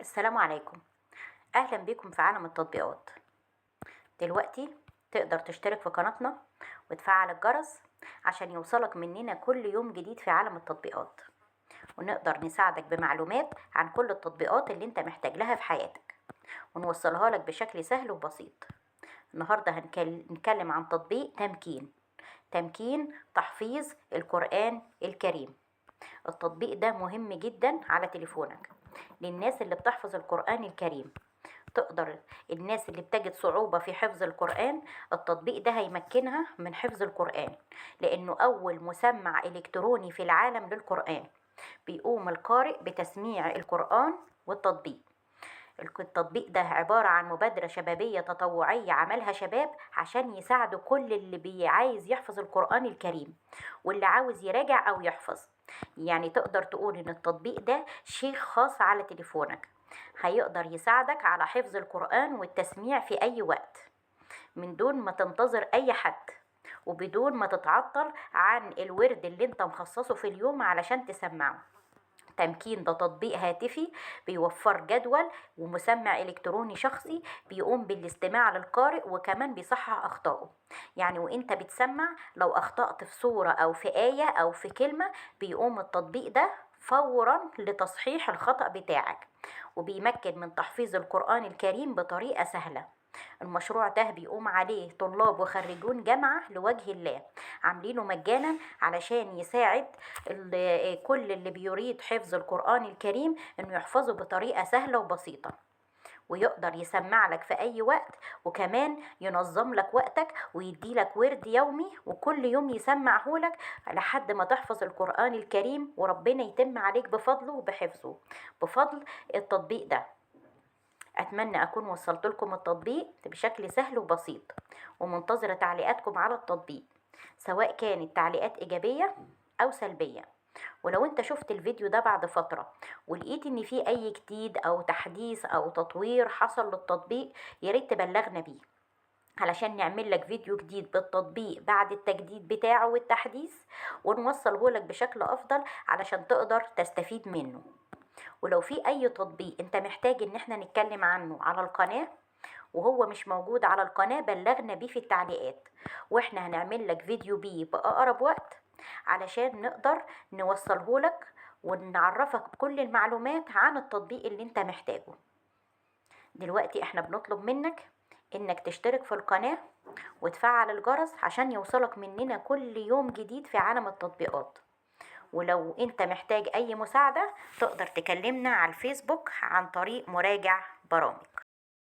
السلام عليكم، اهلا بكم في عالم التطبيقات. دلوقتي تقدر تشترك في قناتنا وتفعل الجرس عشان يوصلك مننا كل يوم جديد في عالم التطبيقات، ونقدر نساعدك بمعلومات عن كل التطبيقات اللي انت محتاج لها في حياتك ونوصلها لك بشكل سهل وبسيط. النهاردة هنتكلم عن تطبيق تمكين، تمكين تحفيظ القرآن الكريم. التطبيق ده مهم جدا على تليفونك للناس اللي بتحفظ القرآن الكريم. تقدر الناس اللي بتجد صعوبة في حفظ القرآن، التطبيق ده هيمكنها من حفظ القرآن، لأنه أول مسمع إلكتروني في العالم للقرآن. بيقوم القارئ بتسميع القرآن والتطبيق. التطبيق ده عبارة عن مبادرة شبابية تطوعية عملها شباب عشان يساعدوا كل اللي عايز يحفظ القرآن الكريم واللي عاوز يراجع أو يحفظ. يعني تقدر تقول إن التطبيق ده شيخ خاص على تليفونك، هيقدر يساعدك على حفظ القرآن والتسميع في أي وقت من دون ما تنتظر أي حد، وبدون ما تتعطل عن الورد اللي انت مخصصه في اليوم علشان تسمعه. تمكين ده تطبيق هاتفي بيوفر جدول ومسمع إلكتروني شخصي بيقوم بالاستماع للقارئ وكمان بيصحح أخطائه. يعني وإنت بتسمع لو أخطأت في صورة أو في آية أو في كلمة، بيقوم التطبيق ده فورا لتصحيح الخطأ بتاعك، وبيمكن من تحفيظ القرآن الكريم بطريقة سهلة. المشروع ده بيقوم عليه طلاب وخريجون جامعة لوجه الله، عاملينه مجانا علشان يساعد كل اللي بيريد حفظ القرآن الكريم انه يحفظه بطريقة سهلة وبسيطة، ويقدر يسمع لك في اي وقت، وكمان ينظم لك وقتك ويدي لك ورد يومي وكل يوم يسمعه لك لحد ما تحفظ القرآن الكريم، وربنا يتم عليك بفضله وبحفظه بفضل التطبيق ده. أتمنى أكون وصلت لكم التطبيق بشكل سهل وبسيط، ومنتظرة تعليقاتكم على التطبيق سواء كانت تعليقات إيجابية أو سلبية. ولو أنت شفت الفيديو ده بعد فترة ولقيت إن في أي جديد أو تحديث أو تطوير حصل للتطبيق، ياريت تبلغنا بيه علشان نعمل لك فيديو جديد بالتطبيق بعد التجديد بتاعه والتحديث، ونوصله لك بشكل أفضل علشان تقدر تستفيد منه. ولو في أي تطبيق أنت محتاج إن احنا نتكلم عنه على القناة وهو مش موجود على القناة، بلغنا بيه في التعليقات، واحنا هنعمل لك فيديو بيه بأقرب وقت علشان نقدر نوصله لك ونعرفك كل المعلومات عن التطبيق اللي انت محتاجه. دلوقتي احنا بنطلب منك انك تشترك في القناة وتفعل الجرس عشان يوصلك مننا كل يوم جديد في عالم التطبيقات. ولو انت محتاج اي مساعدة تقدر تكلمنا على الفيسبوك عن طريق مراجع برامج.